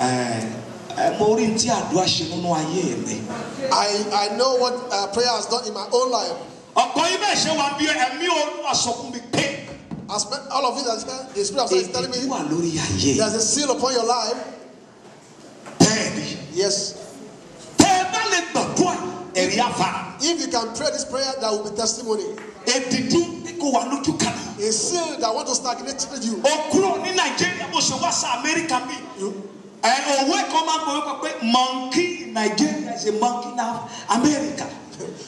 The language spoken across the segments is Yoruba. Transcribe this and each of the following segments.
Mo rí tí àdúrà ṣe nínú ayé mi. I know what prayer has done in my own life. Ọ̀pọ̀ yín bẹ́ẹ̀ ṣe wà bí ẹ̀mí Olúwa sọ fún mi pé. As all of you that the Spirit of God is telling me, Èdìdí wà lórí ayé. there's a seal upon your life. Bẹ́ẹ̀ni. Yes. Tẹ́ ẹ bá lè gbàdúrà ẹ̀rí àfà. If you can pray this prayer, there will be testimony. Èdìdí ní kò wà lójú kan. A seal that want to stagnate you. O kúrò ní Nàìjíríà bó ṣe wá sí Amẹ́ríkà bí. Òwe kan máa ń gbọ́ pé monkey in Nigeria is a monkey in America.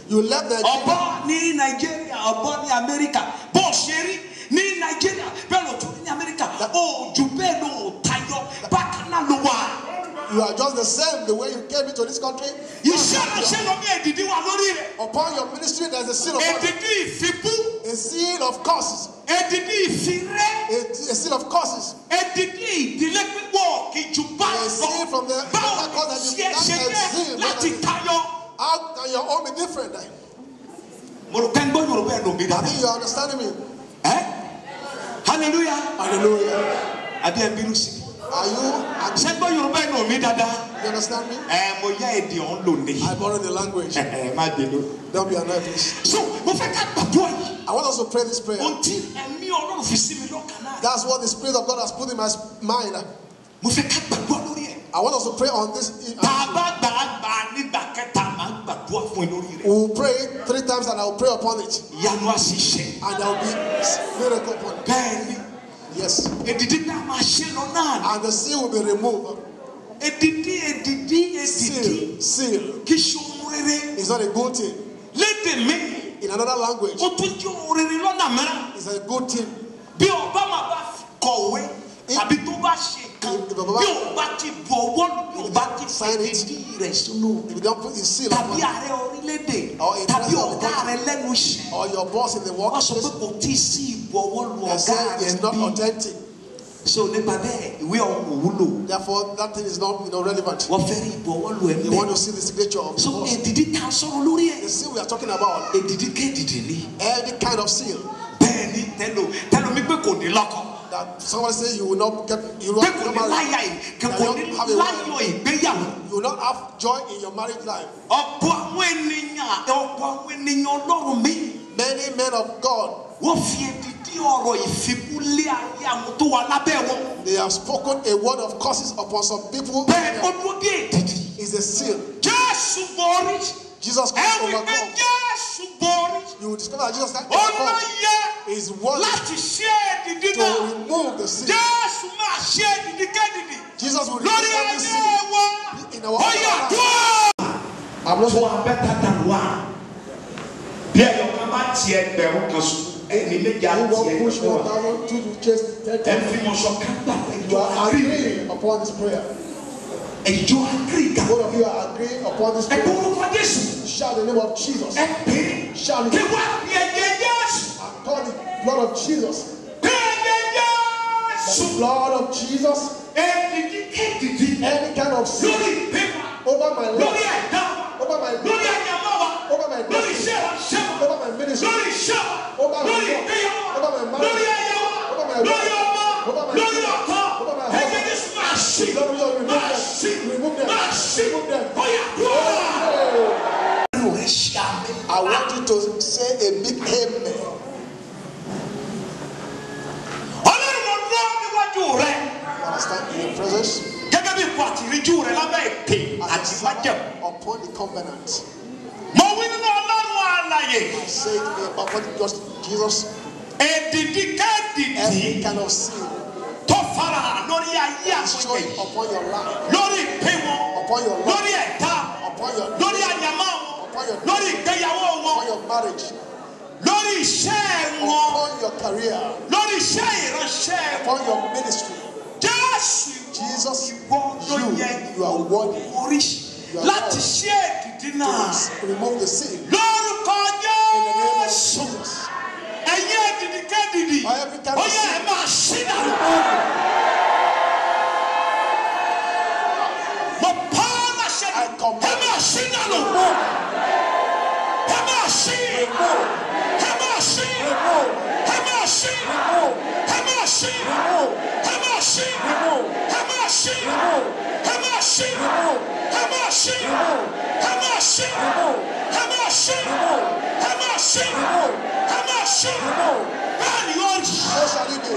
You left Nigeria. Ọ̀bọ ní Nàìjíríà, ọ̀bọ ní Amẹ́ríkà. Bó ṣe rí ní Nàìjíríà bẹ́ẹ̀ ló tún ní Amẹ́ríkà. Ó jù bẹ́ẹ̀ ló tayọ bákan náà ló wà. You are just the same the way you came into this country. Iṣẹ́ ìránṣẹ́ lọ bí èdìdí wà lórí rẹ̀. Upon your ministry, there's a seal upon it. Èdìdí ìfipú. A seal of curses. Èdìdí ìfirẹ́. A seal of curses. Èdìdí ìdílé pípọ̀ kì í ju bá A seal from the Báwo cause ni that ṣe you ṣe that jẹ́ seal. láti tayọ? How can your own be different? Mo rò pé ń gbọ́ Yorùbá ẹ̀ lò mí I dáadáa. think you are understanding me. Ẹ́ hallelujah. Hallelujah. Àbí ẹ bínú sí. Are you? Ṣé ń gbọ́ Yorùbá ẹ̀ lò mí dáadáa? You understand me? Ẹ mo yá èdè ọ̀hún lò ní. I borrow the language. Ẹ má bínú. Don't be annoyed, please. So mo fẹ́ ká gbàdúrà yìí. I want us to pray this prayer. Ohun tí ẹ̀mí Ọlọ́run fi sí mi lọ́kàn náà. That's what the Spirit of God has put in my mind. Mo fẹ́ ká gbàdúrà lórí ẹ̀. I want us to pray on this. Tá a bá gbà á gbà á nígbà kẹta máa gbàdúrà fún ẹ lórí rẹ̀. We will pray 3 times and I will pray upon it. Ìyanu á sì ṣẹ. And there will be miracle upon it. Bẹ́ẹ̀ni, Yes. èdìdí náà máa ṣe lọ náà. And the seal will be removed. Èdìdí èdìdí èdìdí Seal. Seal. kì í ṣe ohun rere. It's not a good thing. Lédè mi, In another language, ó tún jẹ́ ohun rere lọ́nà mìíràn. it's a good thing. Bí Obama bá kọ̀wé tàbí tó bá ṣe kan, If Obama- bí o bá ti bu ọwọ́ bí o bá ti fi Sign it. èdìdí rẹ̀ sínú. If you don't put the seal Tàbí upon it, ààrẹ orílẹ̀-èdè Or a tàbí president of the ọ̀gá country. rẹ lẹ́nu iṣẹ́. or your boss in the Wọ́n sọ pé workplace, kò tí ì sí ìbò ọwọ́ lu they ọ̀gá say it's rẹ not bí. authentic. So nípa bẹ́ẹ̀ ìwé ọ̀hún kò wúlò. Therefore, that thing is not relevant. Wọ́n fẹ́ rí ìbò ọwọ́ lu ẹ̀ You want bẹ́ẹ̀. to see the signature of the So boss. èdìdí ta sọ̀rọ̀ lórí ẹ̀. The seal we are talking about, Èdìdí kédìdì ni. any kind of seal Bẹ́ẹ̀ ni tẹ́lò mi pé kò ní lọ́kọ. that somebody say you will not get, you will Pé not, kò ní marry, láyà ì kò ní láyọ̀ ìgbéyàwó. you will not have joy in your marriage life. Ọ̀pọ̀ àwọn ènìyàn Ọlọ́run mi. Many men of God, Wọ́n fi èdìdí ọ̀rọ̀ ìfipúlé ayé àwọn tó wà lábẹ́ wọn. they have spoken a word of curses upon some people. Bẹ́ẹ̀ ó dúró bí èdìdí. Is a seal. Jésù borí. Jesus Ẹ Christ wí pé overcome. Jésù borí. You will discover that Jesus Christ Ó overcome lóye is worthy láti ṣe èdìdí to náà. remove the seal. Jésù máa ṣe èdìdí kédìdì. Jesus will Lórí remove every ayé seal wa. in our Ó yá life. dúró. I'm not Two are better than one. Bí ẹyọ kan bá ti ẹgbẹ̀rún kan sùn, ẹni méjì á Who ti won't push ẹgbẹ̀rún wa. 1,000, 2 to chase Ẹ 10,000. fi mọ̀ sọ ká gbà You ẹjọ́ are agree. agreeing upon this prayer. Ẹjọ́ agree ga. Both of you are agreeing upon this Ẹ prayer. gbórúkọ Jésù. Shout the name of Jesus. Ẹ pè é. Shout Kí it. wá ní ẹ̀jẹ̀ Jésù. And call the blood of Jesus. Pé ẹ̀jẹ̀ The Jésù. blood of Jesus. Èdìdí kédìdí. Any kind of sin Lórí ìpè wa. over my Lórí life, ẹ̀dá wa. over my Lórí àyànmọ́ wa. over my Lórí destiny, iṣẹ́ ìránṣẹ́ wa. over my ministry, Lórí iṣẹ́ wa. Over my Lórí work. ìgbéyàwó wa. Over my marriage. Lórí aya wa. Over my Lórí wife. ọmọ. Over my Lórí children. ọkọ. Over my Ẹ̀jẹ̀ husband. Jésù máa ṣí. Lord, remove Máa them. ṣí. Remove them. Máa ṣí. Remove them. Ó yá dúró. Hey. Ẹnu rẹ̀ ṣe àmì. I want you to say a big amen. Ọlọ́run mo dúró níwájú rẹ̀. You understand? In your presence, Gẹ́gẹ́ bí ipò àtìríjú rẹ̀ lábẹ́ ìpè as a àti servant májẹ̀mú. upon the covenant. Mo wí nínú Ọlọ́run alààyè. I say it upon just Jesus, Èdìdí kẹ́dìdí every kind of sin tó farahàn lórí ayé is àwọn showing èèyàn. upon your life, Lórí ìpè wọn. upon your life, Lórí ẹ̀dá wọn. upon your Lórí àyànmọ́ wọn. Upon your- Lórí ìgbéyàwó wọn. upon your marriage, Lórí iṣẹ́ wọn. upon your career, Lórí iṣẹ́ ìránṣẹ́ wọn. upon your ministry. Jésù Jesus, ìwọ ló yẹ you are worthy orí You are láti ṣe èdìdí náà. to remove the sin. Lórúkọ In the name of Jésù. Jesus. Ẹ̀yin èdìdí kẹ́dìdì. Every kind Ó of yẹ sin. ẹ máa ṣí dànù. Mo pa á láṣẹ. I command. Ẹ máa ṣí dànù. Ẹ máa ṣí. Remove, Ẹ máa ṣí. remove, Ẹ máa ṣí. remove, Ẹ máa ṣí. remove, Ẹ máa ṣí. remove, Ẹ máa ṣí. remove. Ẹ ṣí. Ẹ máa ṣí. Ẹ máa ṣí. Ẹ máa ṣí. Ẹ máa ṣí. Bẹ́ẹ̀ ni ó rí. So shall it be.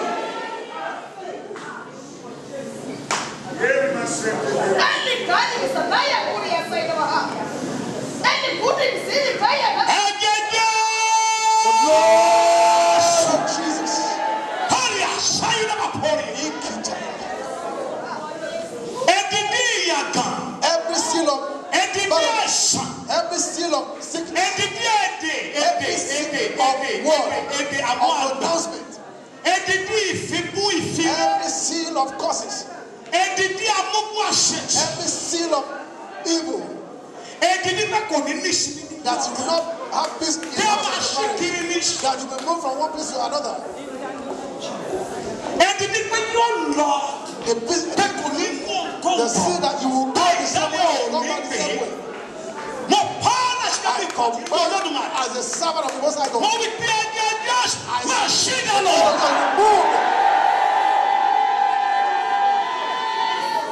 Ẹ̀jẹ̀ The Jésù. blood of Jesus. Họ́ọ̀lì àṣàyàn náà máa pọ̀ rí. Ikita. Ẹ̀dídí ìyàgàn. Every seal of Ẹ̀dídí àìsàn. every seal of sickness, Ẹ̀dídí èdè èdè every èdè seal èdè of èdè word, èdè àwọn of àgbà. pronouncement, Ẹ̀dídí ìfibú ìfibú. every seal of curses, Ẹ̀dídí amúgbó àṣetì. every seal of evil Ẹ̀dídí pé kò ní ní ìsinmi. that you will not have peace in Bí the a house máa of ṣí the marriage, kiri ní. that you will move from one place to another. Ẹ̀dídí pé yóò lọ. The peace, Pé kò ní mú nǹkan the seal bọ̀. that you will go the same way and come back the same way. Mo pa á láṣẹ I bí ìkọ̀tún command Olódùmarè. as a servant of the Most High God. Mo wí pé ẹ̀jẹ̀ Jésù máa ṣí dànù. Move.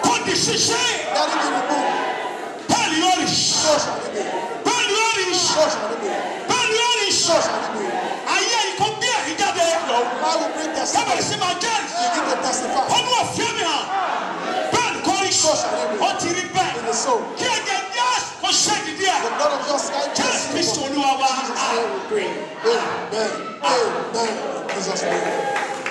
Kò di ṣiṣẹ́. Let it be removed. Bẹ́ẹ̀ ni yóò rí. So shall it be. Bẹ́ẹ̀ ni yóò rí. So shall it be. Bẹ́ẹ̀ ni yóò rí. So shall it be. Ayé yìí kò bí ẹ̀rí jáde. Your mouth will bring testimony. Kábẹ̀rẹ̀ sí máa jẹ́rìí. Begin to testify. Ọmọ òfin mi hàn. Bẹ́ẹ̀ ni kò rí. So shall it be. Ó ti rí bẹ́ẹ̀. It is so. Kí ẹ̀jẹ̀ Jésù kò ṣe ìdí ẹ̀. The blood of Jesus Christ. Jésù Kristi Olúwa wa. Jesus name we pray. Amen. Amen. In Jesus' name.